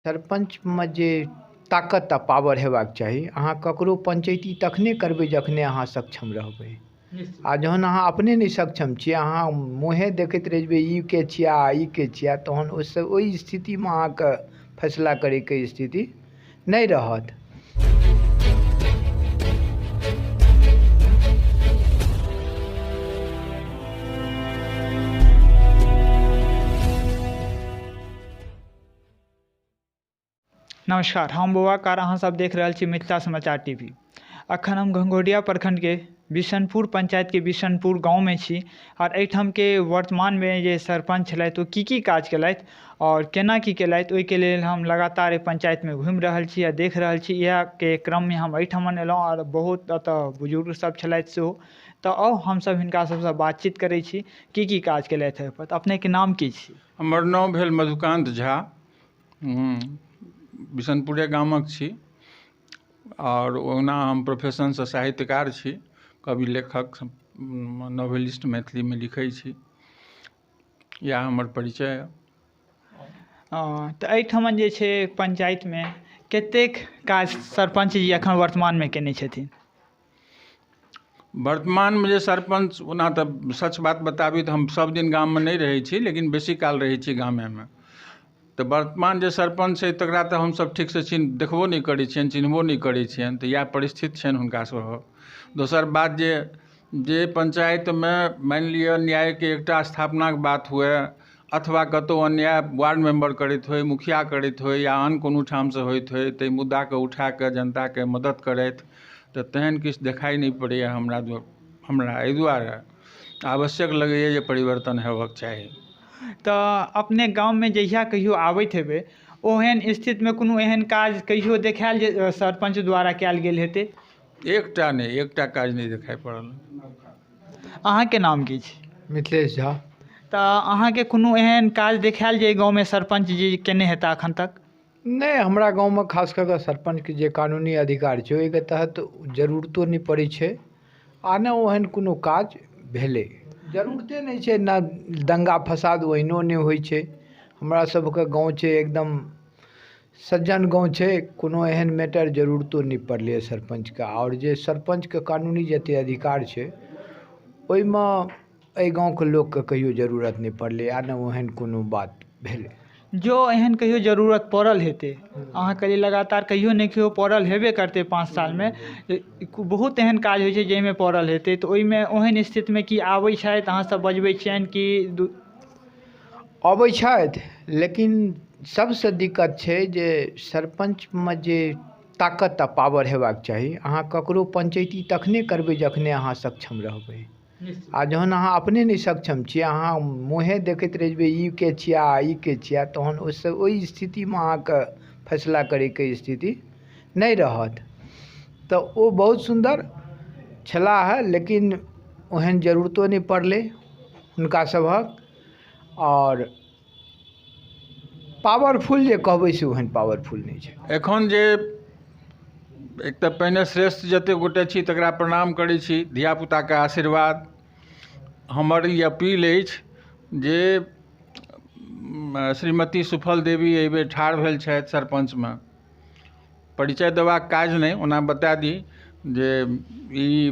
सरपञ्चमे जे ताकत आ पावर हेबाक चाही, अहाँ ककरो पञ्चैती तखने करबै जखने अहाँ सक्षम रहबै। आ जहन अहाँ अपने नहि सक्षम छियै, अहाँ मुँहे देखैत रहि जेबै ई के छिया ई के छिया, तहन ओहिसँ ओहि स्थितिमे अहाँके फैसला करैके स्थिति नहि रहत। नमस्कार, हम बौआ कार, अहाँ सब देख रहल छी मिथिला समाचार टीवी। अखन हम घंघोडिया प्रखंड के बिशनपुर पंचायत के बिशनपुर गांव में छी और एहिठाम के वर्तमान में जे सरपंच छलथि ओ की की काज केलथि और केना की केलथि, ओहिके लेल हम लगातार एहि पंचायत में घुमि रहल छी आ देख रहल छी। इएह के क्रम में हम एहिठाम एलहुँ और बहुत एतऽ बुजुर्ग सब छलथि सेहो, तऽ आउ हमसब हिनका सबसँ बातचीत करै छी की की काज केलथि एहिपर। तऽ अपनेके नाम की छी? हमर नाम भेल मधुकान्त झा, बिशनपुरे गामक छी और ओना हम प्रोफेशनसँ साहित्यकार छी, कवि लेखक नॉवेलिस्ट मैथिलीमे लिखै छी। इएह हमर परिचय। तऽ एहिठाम जे छै पंचायतमे कतेक काज सरपञ्च जी एखन वर्तमानमे केने छथिन? वर्तमानमे जे सरपञ्च, ओना तऽ सच बात बताबी तऽ हम सब दिन गाममे नहि रहै छी, लेकिन बेसी काल रहै छी गामेमे। तऽ वर्तमान जे सरपञ्च छै तकरा तऽ हमसब ठीकसँ देखबो नहि करै छियनि, चिन्हबो नहि करै छियनि, तऽ इएह परिस्थिति छनि हुनका सभक। दोसर बात जे जे पंचायतमे मानि लिअ न्यायके एकटा स्थापनाके बात हुए अथवा कतहु अन्याय वार्ड मेम्बर करैत होइ, मुखिया करैत होइ या आन कोनो ठामसँ होइत होइ, ताहि मुद्दाके उठा कऽ जनताके मदद करथि, तऽ तेहन किछु देखाइ नहि पड़ैए हमरा। एहि दुआरे आवश्यक लगैए जे परिवर्तन हेबाक चाही। तऽ अपने गाममे जहिया कहियो आबैत हेबै, ओहन स्थितिमे कोनो एहन काज कहियो देखायल जे सरपञ्च द्वारा कयल गेल हेतै? एकटा नहि, एकटा काज नहि देखाइ पड़ल। अहाँके नाम की छी? मिथिलेश झा। तऽ अहाँके कोनो एहन काज देखायल जे गाँवमे सरपञ्च जी केने हेता एखन तक? नहि, हमरा गाँवमे खास कऽ कऽ सरपञ्चके जे कानूनी अधिकार छै ओहिके तहत जरूरतो नहि पड़ै छै आ नहि ओहन कोनो काज भेलै। जरूरते नहि छै, ने दंगा फसाद ओहिनो नहि होइ छै। हमरा सबके गाँव छै एकदम सज्जन गाँव छै, कोनो एहन मैटर जरूरतो नहि पड़लैए सरपञ्चके। आओर जे सरपञ्चके कानूनी जते अधिकार छै ओहिमे एहि गाँवके लोकके कहियो जरूरत नहि पड़लै आ नहि ओहन कोनो बात भेलै। जो एहन कहियो जरूरत पड़ल हेतै, अहाँ कहलियै लगातार कहियो नहि कहियो पड़ल हेबे करतै 5 सालमे, बहुत एहन काज होइ छै जाहिमे पड़ल हेतै, तऽ ओहिमे ओहन स्थितिमे की आबै छथि, अहाँ सब बजबै छियनि कि? अबै छथि, लेकिन सबसँ दिक्कत छै जे सरपञ्चमे जे ताकत आ पावर हेबाक चाही, अहाँ ककरो पञ्चैती तखने करबै जखने अहाँ सक्षम रहबै। आ जहन अहाँ अपने नहि सक्षम छियै, अहाँ मुँहे देखैत रहि जेबै ई के छिया ई के छिया, तहन ओहिसँ ओहि स्थितिमे अहाँके फैसला करैके स्थिति नहि रहत। तऽ ओ बहुत सुन्दर छलाह, लेकिन ओहन जरूरतो नहि पड़लै हुनका सभक। आओर पावरफुल जे कहबै से ओहन पावरफुल नहि छै। एखन जे एक तऽ पहिने श्रेष्ठ जतेक गोटे छी तकरा प्रणाम करै छी, धियापुताके आशीर्वाद। हमर ई अपील अछि जे श्रीमती सुफल देवी एहिबेर ठाढ़ भेल छथि सरपञ्चमे, परिचय देबाक काज नहि, ओना बता दी जे ई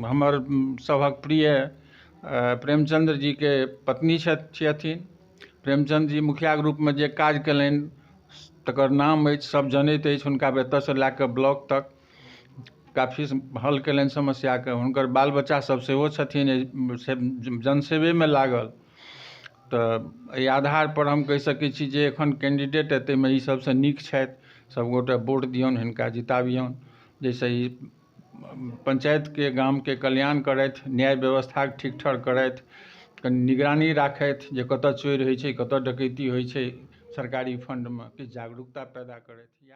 हमर सभक प्रिय प्रेमचन्द्र जीके पत्नी छथिन। प्रेमचन्द्र जी मुखियाके रूपमे जे काज कयलनि तकर नाम अछि, सब जनैत अछि। हुनका एतऽसँ लए कऽ ब्लॉक तक काफी हल कयलनि समस्याके। हुनकर बाल बच्चा सब सेहो छथिन जनसेवेमे लागल। तऽ एहि आधारपर हम कहि सकै छी जे एखन कैंडिडेट ताहिमे ई सबसँ नीक छथि। सबगोटे वोट दियौन, हिनका जिताबियौन, जाहिसँ ई पंचायतके गामके कल्याण करथि, न्याय व्यवस्थाके ठीक ठाक करथि, कनि निगरानी राखथि जे कतऽ चोरि होइ छै, कतऽ डकैती होइ छै सरकारी फंडमे, किछु जागरूकता पैदा करथि।